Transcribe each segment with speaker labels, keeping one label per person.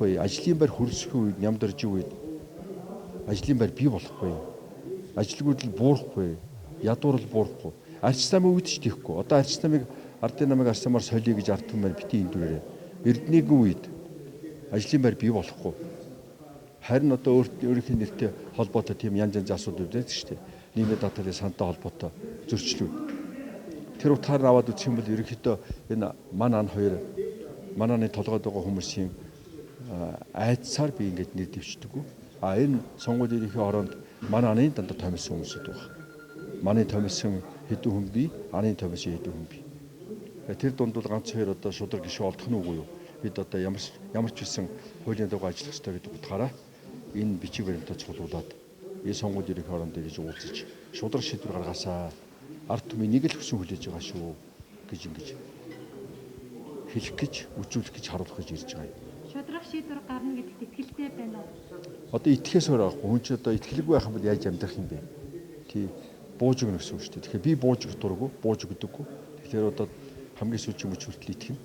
Speaker 1: болохгүй. Ажлын байр хөрсөх үед, нямдарж үед ажлын байр бий болохгүй. Ажилгүйдэл буурахгүй, ядуурл буурахгүй. Арч намын үед ч тийхгүй. Одоо арч намыг ардын намыг арч намаар солиё гэж ард түмэн битгий эндүрээрээ. Эрдэнэгийн үед ажлын байр бий болохгүй. Харин одоо өөрийнх нь нэртэй холбоотой тийм янз янзын асуудал үүсдэг шүү дээ. Нийгмийн даатгалын сантай холбоотой зөрчлүүд. Тэр утгаар нь аваад үзэх юм бол ерөнхийдөө энэ ман ан хоёр манааны толгойд байгаа хүмүүсийн айдсаар би ингээд нэр дэвшдэггүй. А энэ сонгуулийн ерөнхий хороонд манай анын дандаа томилсон хүмүүсүүд байгаа. Манай томилсон хэдэн хүн бий, аны томилсон хэдэн хүн бий. Тэр дунд бол ганц хоёр одоо шударга гишүү олдох нь үгүй юу? Бид одоо ямар ч үсэн хуулийн дагуу ажиллах ёстой гэдэг утгаараа энэ бичиг баримтаа чухалуулаад энэ сонгуулийн ерөнхий хороонд ирж уулзаж шударга шийдвэр гаргаасаа ард түмний нэг л хүсэн хүлээж байгаа шүү гэж ингэж хэлэх гэж, үзүүлэх гэж, харуулах гэж ирж байгаа юм.
Speaker 2: Шударга шийдвэр гарна гэдэгт итгэлтэй байна уу?
Speaker 1: Одоо итгэхээс өөр байхгүй. Хүн чи одоо итгэлгүй байх юм бол яаж амьдрах юм бэ? Тий, бууж өгнө гэсэн үг шүү дээ. Тэгэхээр би бууж өгөх дурггүй, бууж өгдөггүй. Тэгэхээр одоо хамгийн сүүлийн мөч хүртэл итгэнэ.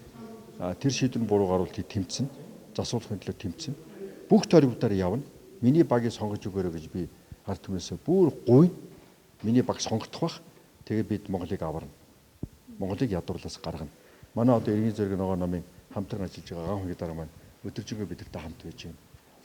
Speaker 1: А тэр шийдвэр нь буруу гарвал тэмцэнэ. Засуулахын төлөө тэмцэнэ. Бүх тойрогдоор явна. Миний багийг сонгож өгөөрэй гэж би ард түмнээсээ бүр гуйна. Миний баг сонгогдох бах. Тэгээ бид Монголыг аварна. Монголыг ядуурлаас гаргана. Манай одоо иргэн зэрэг ногоо номын хамтран ажиллаж байгаа ган хүнгийн дарга маань өдөржингөө бидэртэй хамт байж байна.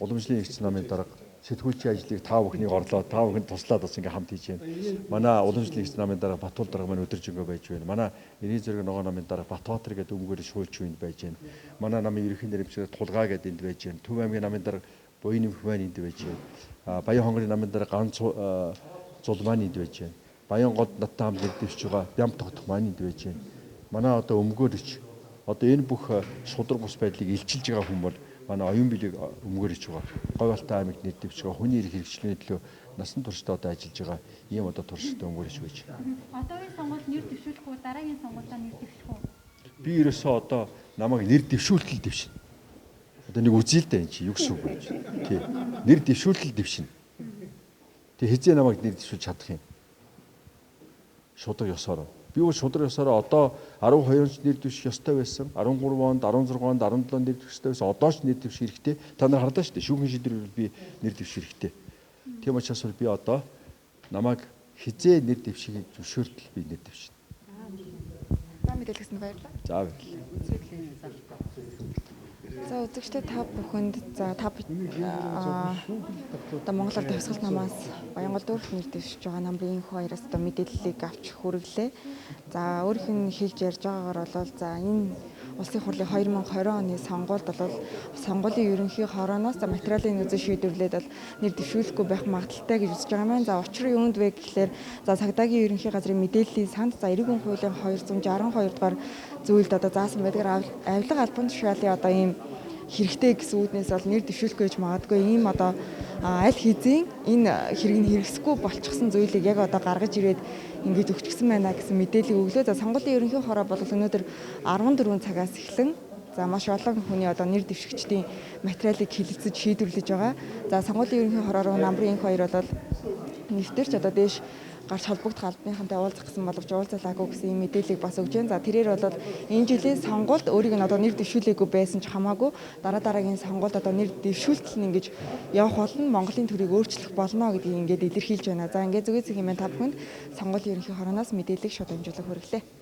Speaker 1: Уламжлалын нэгдсэн намын дарга сэтгүүлчийн ажлыг та бүхнийг орлоо, та бүхэнд туслаад бас ингээ хамт хийж байна. Манай уламжлалын нэгдсэн намын дарга Батуул дарга маань өдөржингөө байж байна. Манай иргэн зэрэг ногоо номын дарга Батбаатар гэдэг өмгөөр шуульч үнд байж байна. Манай намын ерөнхий нэрмжээр Тулгаа гэдэг энд байж байна. Төв аймгийн намын дарга Буян нэмэх маань энд байж байна. Баян хонгорын намын дарга Ган зул маань энд байж байна. Баян гол надтай хамт нэрдэвч байгаа Бям тогтох маань энд байж байна. Манай одоо өмгөөрч одоо энэ бүх шударга бус байдлыг илчилж байгаа хүн бол манай оюун билег өмгөөрч байгаа. Говьалтай аймагт нэрдэвч байгаа хүний эрх хэрэгжлийн төлөө насан туршдаа одоо ажиллаж байгаа ийм одоо туршлагатай өмгөөрч байж байна.
Speaker 2: Одоогийн сонгуульд нэр дэвшүүлэх үү, дараагийн сонгуульдаа нэр дэвших үү?
Speaker 1: Би ерөөсөө одоо намайг нэр дэвшүүлтэл дэвшинэ. Одоо нэг үзье л дээ энэ чи юу гэсэн үг вэ? Тий. Нэр дэвшүүлтэл дэвшинэ. Тэг хизээ намайг нэр дэвшүүлж чадах юм? Шударга ёсоор. Би бол шударга ёсоор одоо 12 онд нэр дэвших ёстой байсан. 13 онд, 16 онд, 17 онд нэр дэвших ёстой байсан. Одоо ч нэр дэвших хэрэгтэй. Та нар харлаа шүү дээ. Шүүхийн шийдвэр би нэр дэвших хэрэгтэй. Тийм учраас би одоо намайг хизээ нэр дэвшихийг зөвшөөртөл би нэр дэвшинэ.
Speaker 3: За мэдээлгэсэнд баярлалаа.
Speaker 1: За баярлалаа.
Speaker 3: За үзэгчдээ та бүхэнд за та одоо Монгол Ард Хувьсгал намаас Баянгол дүүрэгт нэр дэвшиж байгаа намрын энхүү хоёроос одоо мэдээллийг авч хүргэлээ. За өөрийнх нь хэлж ярьж байгаагаар бол за энэ Улсын хурлын 2020 оны сонгуульд бол сонгуулийн ерөнхий хорооноос за материалын үзэн шийдвэрлээд бол нэр дэвшүүлэхгүй байх магадлалтай гэж үзэж байгаа юм байна. За учир нь юунд вэ гэхлээр за цагдаагийн ерөнхий газрын мэдээллийн санд за эрүүгийн хуулийн 262 дугаар зүйлд одоо заасан байдгаар авилга албан тушаалын одоо ийм хэрэгтэй гэсэн үүднээс бол нэр дэвшүүлэхгүй гэж магадгүй ийм одоо аль хэзээ энэ хэрэг нь хэрэгсэхгүй болчихсон зүйлийг яг одоо гаргаж ирээд ингэж өгчихсөн байна гэсэн мэдээллийг өглөө. За сонгуулийн ерөнхий хороо бол өнөөдөр 14 цагаас эхлэн за маш олон хүний одоо нэр дэвшигчдийн материалыг хэлэлцэж шийдвэрлэж байгаа. За сонгуулийн ерөнхий хороо руу намрын энх хоёр бол нэвтэрч одоо дээш гарч холбогдох албаныхантай уулзах гэсэн боловч уулзалаагүй гэсэн ийм мэдээллийг бас өгч байна. За тэрээр бол энэ жилийн сонгуульд өөрийг нь одоо нэр дэвшүүлээгүй байсан ч хамаагүй дараа дараагийн сонгуульд одоо нэр дэвшүүлтэл нь ингэж явах болно. Монголын төрийг өөрчлөх болно гэдгийг ингээд илэрхийлж байна. За ингээд зүгээ зэх юм та бүхэнд сонгуулийн ерөнхий хорооноос мэдээллийг шууд амжуулах хүргэлээ.